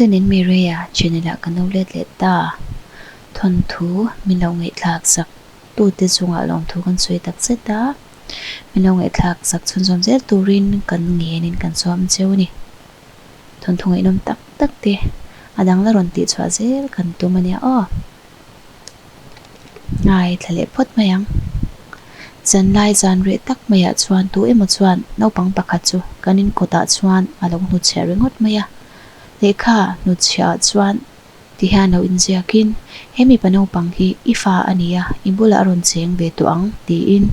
Kathleen in Mireia channel ah kan lo let leh ta. Thawnthu min lo ngaihthlak sak tute chungah lawmthu kan sawi tak zet a, min lo ngaihthlak sak chhunzawm zel turin kan ngenin kan sawm cheu a ni. Thawnthu ngaihnawm tak tak te a dang la rawn tihchhuah zel kan tum a nia aw. Ngaithla leh phawt mai ang. Zanlai zan reh tak maiah chuan tu emaw chuan naupang pakhat chu kan in kawtah chuan a lo hnutchhiah ringawt mai a. Lehkha hnutchhiah ah chuan ti hian lo inziakin, He mipa naupang hi i fa a ni a, i bulah a rawn cheng ve tawh ang, tiin.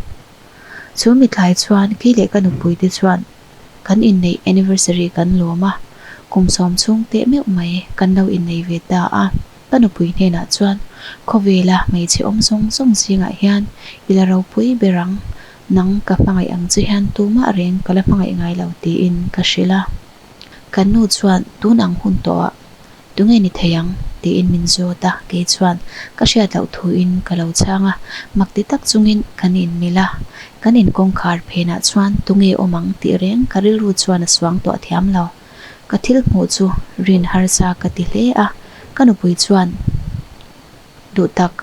Chu mitlai chuan kei leh ka nupui te chuan kan inneih anniversary kan lawm a, kum sawm chhung teh meuh mai kan lo innei ve ta a. Ka nupui hnenah chuan, Khawvela hmeichhe awm zawng zawng zingah hian i la ropui ber ang, nang ka hmangaih ang che hian tumah reng ka la hmangaih ngai lo tiin ka hrilh a. Kan nu chuan tun ang hun tawhah tunge ni thei ang? tiin min zawt a, kei chuan ka hriat loh thuin ka lo chhang a, mak ti tak chungin kan inmilh a, kan inkawngkhar phenah chuan tunge awm ang tih reng ka rilru chuan a suang tuah thiam lo. Ka thil hmuh chu rin harsa ka ti hle a, ka nupui chuan, Duh tak,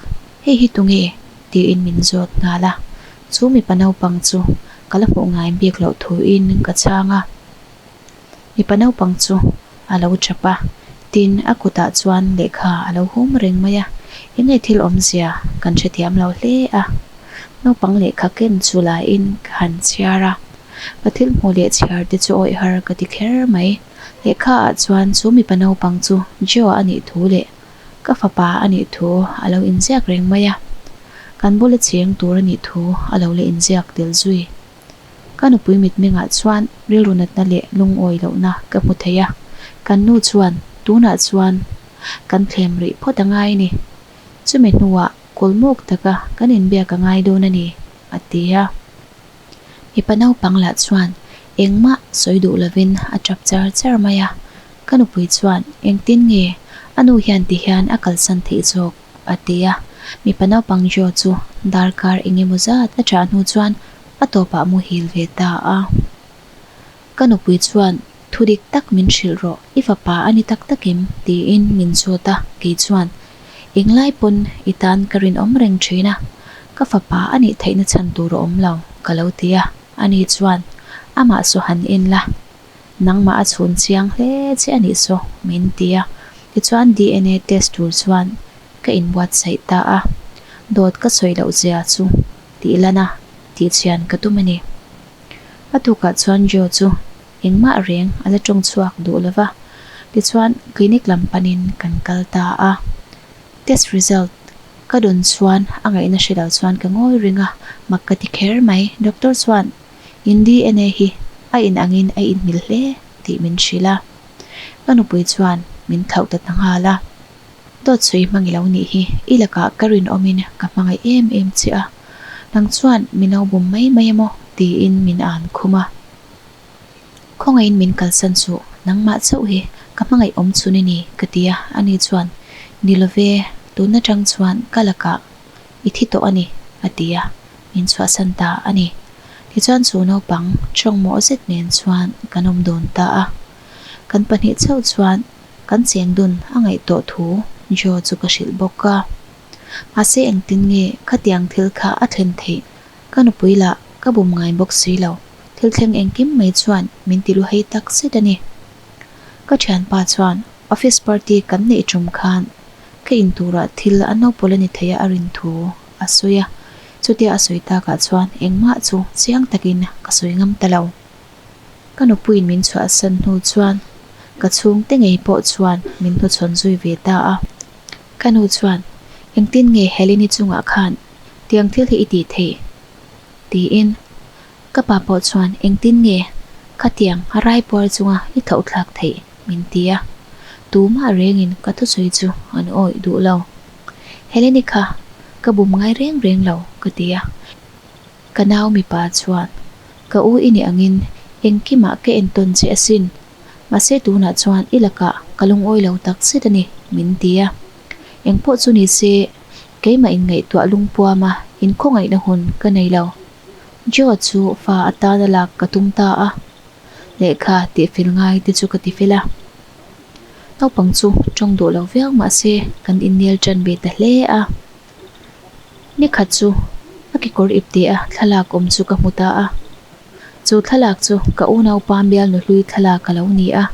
hei hi tunge? tiin min zawt nghal a, chu mipa naupang chu ka la hmuh ngai bik loh thuin ka chhang a. Mipa naupang chu a lo tap a, tin a kutah chuan lehkha a lo hum reng mai a, enge thil awmzia kan hrethiam lo hle a. Naupang lehkha ken chu lain ka han chhiar a, Ka thil hmuh leh chhiar te chu awih har ka ti kher mai. Lehkha ah chuan chu mipa naupang chu Joe a nih thu leh ka fapa a nih thu a lo inziak reng mai a. Kan bula cheng tur a nih thu a lo la inziak tel zui. Ka nupui mitmengah chuan rilru natna leh lungawi lohna ka hmu thei a. Kan nu chuan tunah chuan kan thlem rih phawt a ngai ni. Chumi hnuah kawlmuk taka kan inbiak a ngai dawn a ni, a ti a. Mipa naupang lah chuan engmah sawi duh lovin a tap char char mai a, ka nupui chuan engtin nge a nu hian ti hian a kalsan theih zawk a ti a, mipa naupang Joe chu darkar eng emaw zat a chah hnu chuan a tawpah muhil ve ta a. Ka nupui chuan thu dik tak min hrilh rawh, i fapa a ni tak tak em? tiin min zawt a, kei chuan Englai pawn i tan ka rinawm reng thin a, ka fapa a nih theihna chhan tur a awm lo, ka lo ti a, ani chuan amah saw han en la, nangmah a chhun chiang hle che a nih saw, min ti a, tichuan DNA test tur chuan ka inbuatsaih ta a, dawt ka sawi loh zia chu tih lan a tihchhian ka tum a ni. A tukah chuan Joe chu engmah reng a la tawng chhuak duh lo va, tichuan clinic lam panin kan kal ta a. Test result ka dawn chuan a ngaihna hre lo chuan ka ngawi ring a, mak ka ti kher mai. Doctor chuan in DNA hi a in angin a inmil hle tih min hrilh a. Ka nupui chuan min thlauh ta ta nghal a. Dawt sawi hmang i lo nih hi, i lakah ka rinawmin ka hmangaih em em che a, nang chuan min lo bum mai mai emaw tiin min an khum a. Khawngaihin min kalsan suh, nangmah chauh hi ka hmangaih awm chhun i ni, ka ti a, ani chuan, Ni lo ve, tun atang chuan ka lakah i thi tawh a ni, a ti a, min chhuahsan ta a ni. Tichuan chu naupang tawngmawh zet nen chuan kan awm dawn ta a, kan pahnih chauh chuan kan cheng dun a ngaih tawh thu Joe chu ka hrilh bawk a. Mahse engtin nge khatiang thil kha a thlen theih? Ka nupui lah ka bum ngai bawk si lo. Thil thleng engkim mai chuan min ti lu hei tak zet a ni. Ka thianpa chuan office party kan neih tum khan ka in turah thil a naupawlh a ni thei a a rin thu a sawi a. Chutia a sawi takah chuan engmah chu chiang takin ka sawi ngam ta lo. Ka nupuiin min chhuahsan hnu chuan ka chhungte ngei pawh chuan min hnuchhawn zui ve ta a. Ka nu chuan, Engtin nge Helene-i chungah khan tiang thil hi i tih theih? tiin ka pa pawh chuan, Engtin nge khatiang a raipuar chunga i thlauh thlak theih? min ti a. Tumah rengin ka thusawi chu an awih duh lo. Helene-i kha ka bum ngai reng reng lo, ka ti a. Ka nau mipa chuan, Ka u i nih angin engkimah ka entawn che asin. Mahse tunah chuan i lakah ka lungawi lo tak zet a ni, min ti a. Engpawh chu ni se, keimah inngaihtuah lungpuama inkhawngaihna hun ka nei lo. Joe chu fa atana lak ka tum ta a, lehkha tihfel ngai te chu ka tifel a. Naupang chu tawng duh lo viau mah se kan innel tan ve ta hle a. Ni khat chu a kekawr ipte a thlalak awm chu ka hmu ta a. Chu thlalak chu ka unaupa bialnu hlui thlalak a lo ni a,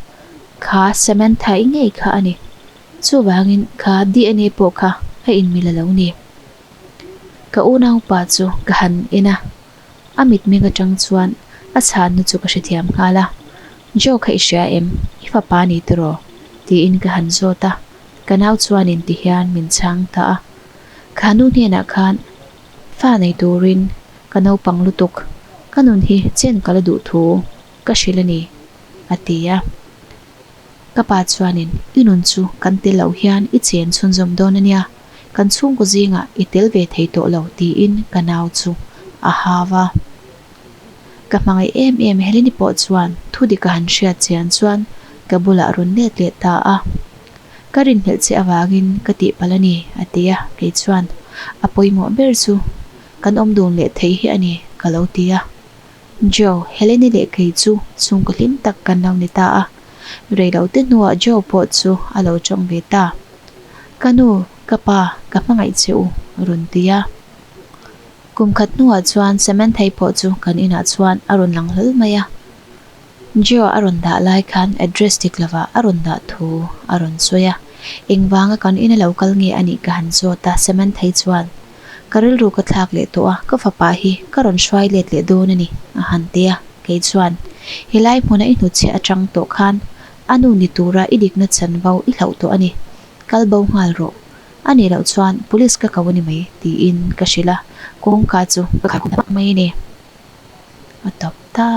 kha Samantha-i ngei kha a ni. Chuvangin kha DNA pawh kha a inmil a lo ni. Ka unaupa chu ka han en a, a mitmeng atang chuan a chhanna chu ka hrethiam nghal a, Joe kha i hria em? I fapa a ni tiraw? tiin ka han zawt a, ka nau chuanin ti hian min chhang ta a. Kha nu hnenah khan fa nei turin ka naupang lutuk, ka nun hi chen ka la duh thu ka hrilh a ni, a ti a. Ka pa chuanin, I nun chu kan tel loh hian i chen chhunzawm dawn a nia, kan chhungkaw zingah i tel ve thei tawh lo tiin ka nau chu a hau a. Ka hmangaih em em Heleni pawh chuan thu dik a han hriat chian chuan ka bulah a rawn let leh ta a. Ka rinhlelh che avangin ka tihpalh a ni, a ti a, kei chuan a pawimawh ber chu kan awm dun leh thei hi a ni ka lo ti a. Joe, Heleni leh kei chu chhungkaw hlim tak kan lo ni ta a. Reilote hnuah Joe pawh chu a lo tawng ve ta. Ka nu, ka pa, ka hmangaih che u, rawn ti a. Kum khat hnuah chuan Samantha-i pawh chu kan inah chuan a rawn lang hlawl mai a. Joe a rawn dah lai khan address dik lovah a rawn dah thu a rawn sawi a. Engvanga kan ina lo kal nge a nih ka han zawt a, Samantha-i chuan Ka rilru ka thlak leh tawh a, ka fapa hi ka rawn hruai let leh dawn a ni, a han ti a. Kei chuan, Helai hmuna i hnutchhiah atang tawh khan a nu ni tura i dikna chanvo i hlauh tawh a ni. Kal bo nghal rawh. A nih loh chuan police ka ko a ni mai, tiin ka hrilh a, kawngka chu ka khar hmak mai a ni. A tawp ta.